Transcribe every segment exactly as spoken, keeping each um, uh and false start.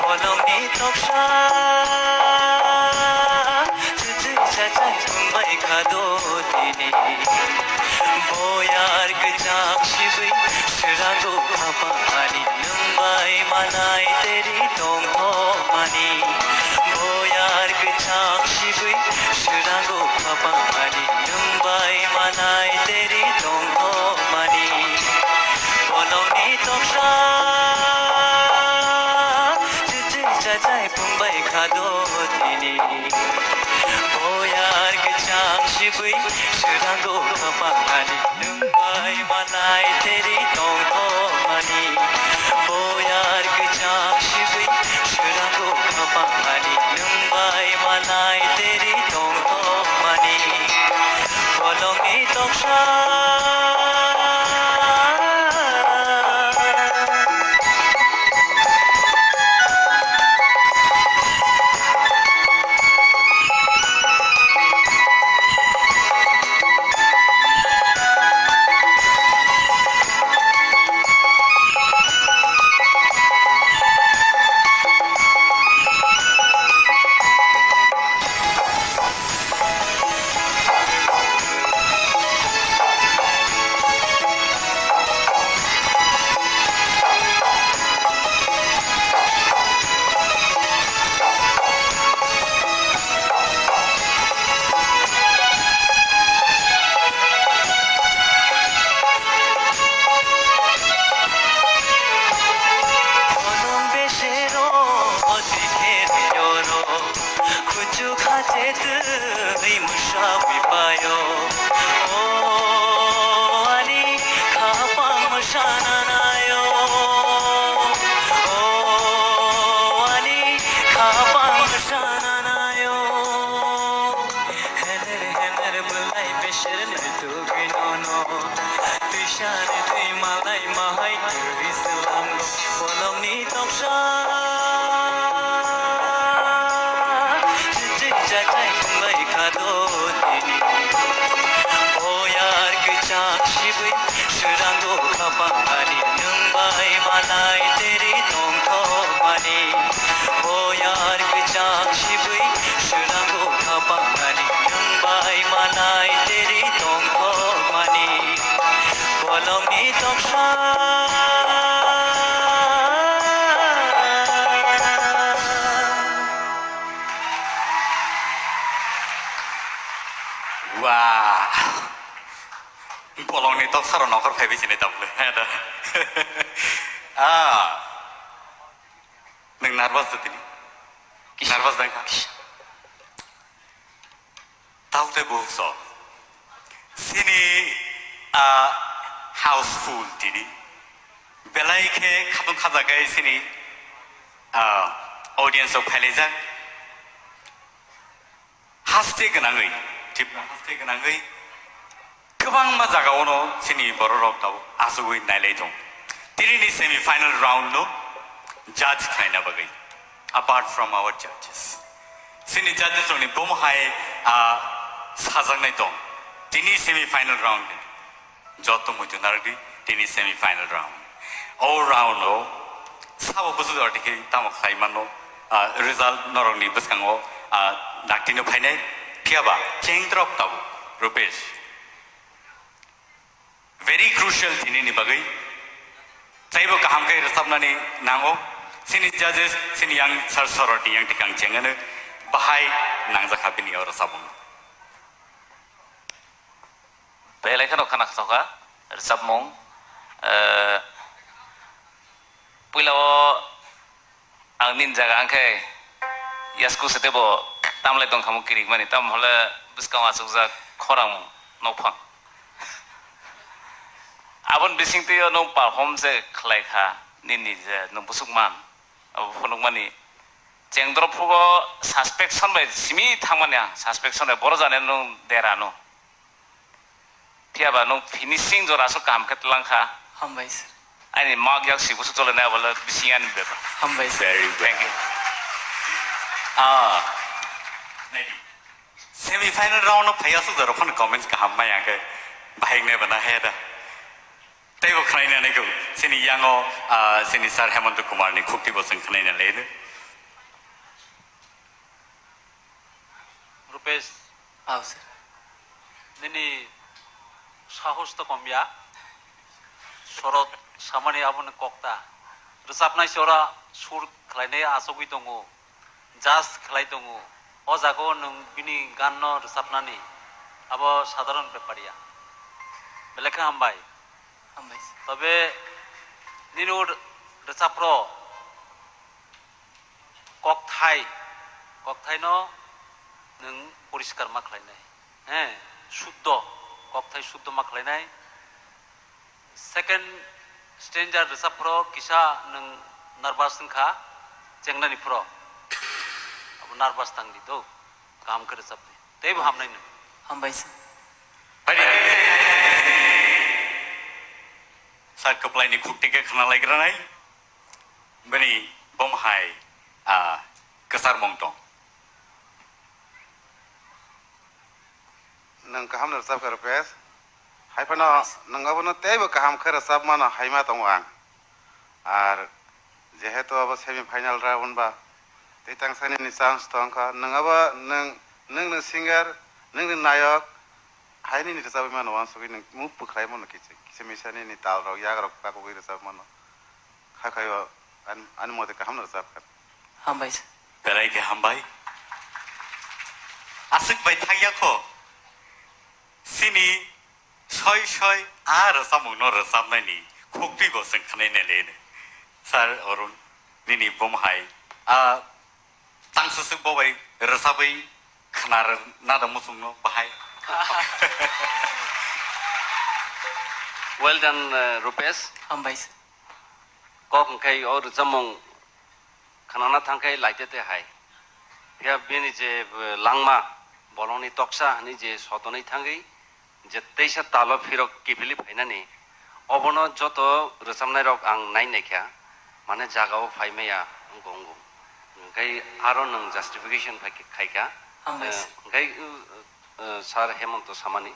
Bolongni toksa, chwchwi chachai thumbai khado tini. Boyar kwcham sibwi swrango khapang ani nwng bai manai teri tongthokmani. Boyar kwcham sibwi swrango khapang ani nwng bai manai teri tongthokmani. Bolongni toksa, chwchwi chachai phungbai khado tini. Boyar kwcham sibwi swrango khapang ani nwng bai manai teri tongthokmani. Boyar kwcham sibwi swrango khapang ani nwng bai manai teri tongthokmani. Bolongni toksa, Bolong besero, o sikhe yoro. Kuchu khache twi musha wi payo. O ani khapang musha nanayo. O ani khapang musha nanayo. Hener hener belai besher nai tugwi nono. Twi sani twi malai mahai twi slam. Bolongni toksa. Chwchwi chachai phunglai khado tini. Boyar kwcham sibwi swrango khapang ani nwng bai manai teri tongthokmani. Boyar kwcham sibwi swrango khapang ani nwng bai manai teri tongthokmani. Bolongni toksa. Wah. Bolongni toksaro nokar phaibai sini tabuk le. He da. Ah. Nwng nervous da tini? Nervous da wngkha? Tao tei buhuk so. Sini, ah, houseful tini. Belai khe khatung khajagai sini, ah, audience rok phailaijak. Haste gwnangwi, Tripura haste gwnangwi kwbangma jagao no chini borok rok tabuk achugwi nailai tong. Tini ni semi final round no judge khlaina bagwi, apart from our judges, chini judges rok ni bomo hai, ah, sajaknai tong. Tini semi final round ni joto muitu narwkdi tini semi final round. O round o sabo busu dor dikhe tamo khlai mano, ah, result norok ni bwskango, ah, daktino phainai. Phiyaba chengdrop tabuk Rupesh. Very crucial tini ni bagwi. Taibo kaham khe rwchapnani nango. Chini judges, chini yang sir soroti yang tikang chengano bahai nangjak ha bini o rwchapmung. Belai kheno khna khatoka rwchapmung. Eh, puila o ang nini jaga ang khe yasku se tebo tamlai tong khamu kirik mani, tam hole bwskang achukjak khorang nokphang. Aboni bising twi o nwng perform je khlai kha nini je nwng busuk man, abo phunuk mani. Chengdrop phugo suspension bai simi thangmani ang, suspension bai boro jani nwng dera no. Phiyaba nwng finishing jora aswk kaham khe twlang kha. Hambai sir. Ani mak yak si busuk chole nai bole bising ani bebak. Hambai sir. Very well. Thank you. Ah. Semi final round no phaiya aswk jora phano comments kaham maya khe bahai nai bana he da. Teibo khwnaina naigo, chini yango, ah, chini Sir Hemanta Kumar ni khukti bo chwng khwnaina le. Rupesh, oh, sir. Nini sahos to kom ya. Sorot samani aboni kokta. Rwchapnai se ora sur khlainai achugwi tongo. Judge khlai tongo. O jaga o nwng bini gan no rwchapnani abo sadharon bepar ya. Belai khe hambai. Hambai, sir. Tobe nini o rwchapro kokthai, kokthaino nwng poriskar ma khlainai. He, suddo, kokthai suddo ma khlainai. Second stanza rwchapphro kisa nwng nervous wngkha, chengnani phro. Abo nervous tangdi do, kaham khe rwchapdi. Teibo hamnai nwng. Hambai sir. Phaidi. Sir kwplaini khukti khe khwnalaigranai. Bini bom hai, ah, kwcharmung tong. Nwng kaham no rwchap kha, Rupesh. Hai phano nwng abono teibo kaham khe rwchap mano hai ma tongo ang. Ar jehetu abo semi final round ba tei tangsa nini chance tong kha. Nwng abo nwng, nwng ni singer, nwng ni nayok, hai nini rwchapwi mano uansugwi nwng move bwkhlai mano kisa, kisa misa nini tal rok yak rok pakugwi rwchap mano. Hakhaio ani, ani mote kaham no rwchap kha. Hambai sir. Belai khe hambai. Aswk bai thangya kho. Chini soi soi a rwchapmung no rwchapnai ni khukti bo chwng khwnai nai le. Sir Arun, nini bom hai a tangsa swk bo bai rwchapwi khwna rw-, nada muchung no bahai. Well done, uh, Rupesh. Hambai sir. Kok hwnkhe o rwchapmung khwnana thangkhe laitete hai. Phiya bini je, eh, langma, bolongni toksa hwnwi je sotonwi thangwi, je teisa talo phirok kiphilwi phainani, obono joto rwchapnairok ang nai naikha, mane jagao phai maya wngkha wngo. Hwnkhe aro nwng justification phai khe khaikha. Hambai sir. Eh, hwnkhe, eh, eh, Sir Hemanta samani,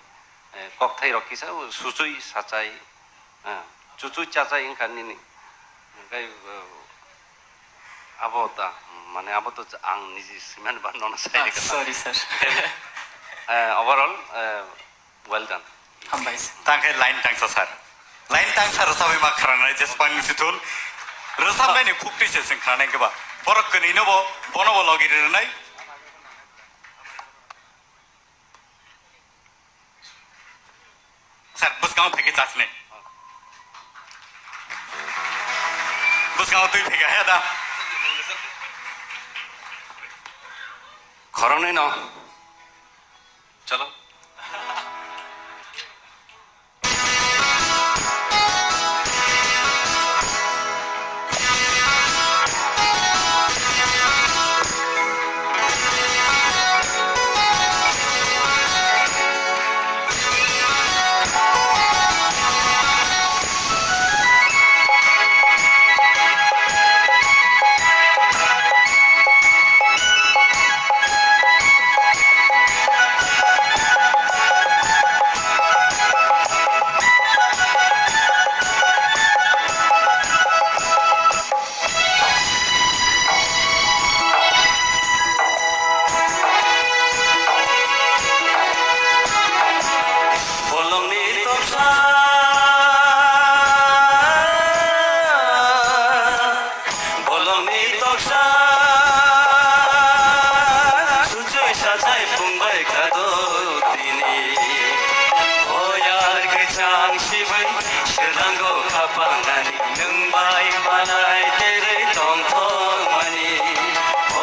eh, kokthairok kisa suchwi sachai, eh, chuchwi chachai wngkha nini. Hwnkhe, eh, abo ta, mane abo to ang niji swimani ba nono sai Ah, rikha. Sorry, sir. Eh, overall, eh, well done. Hambai sir. Tangkhe line tangsa sir. Line tangsa rwchapwi ma khranai jespan sithun. Rwchapnai ni khukti se sing khranai keba. Borok kwnwi no bo, bono bo logi rwnai. Sir, bwskango phai khe chasne. Bwskango twi phai khe, he da. Khoroknwi no. Chalo. Bolongni toksa, bolongni toksa, suchoi sachai phungbai kado tini. Oyar kwchang sibai swrango khapangani. Nwng bai malai terei tongthokmani,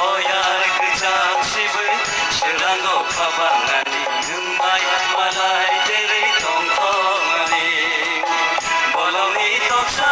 o yar kwchang sibui swrango khabangani. Nwng bai malai terei tongthokmani, bolongni toksa.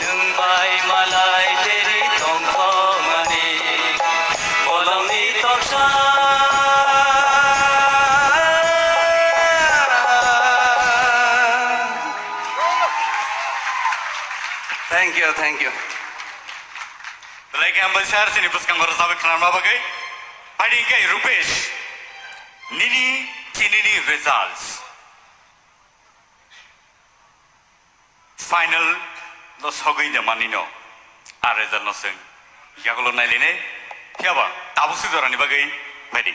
Nwng bai malai teri tongthokmani bolongni toksa. Thank you, thank you. Belai khe hambai sir, chini bwskango rwchapwi khwnarma bagwi. Phaidi hwnkhe Rupesh, nini, chinini results. Final no sogwi de manino, a result no swng. Yagulo nailainai, phiyaba tabukse jorani bagwi phaidi.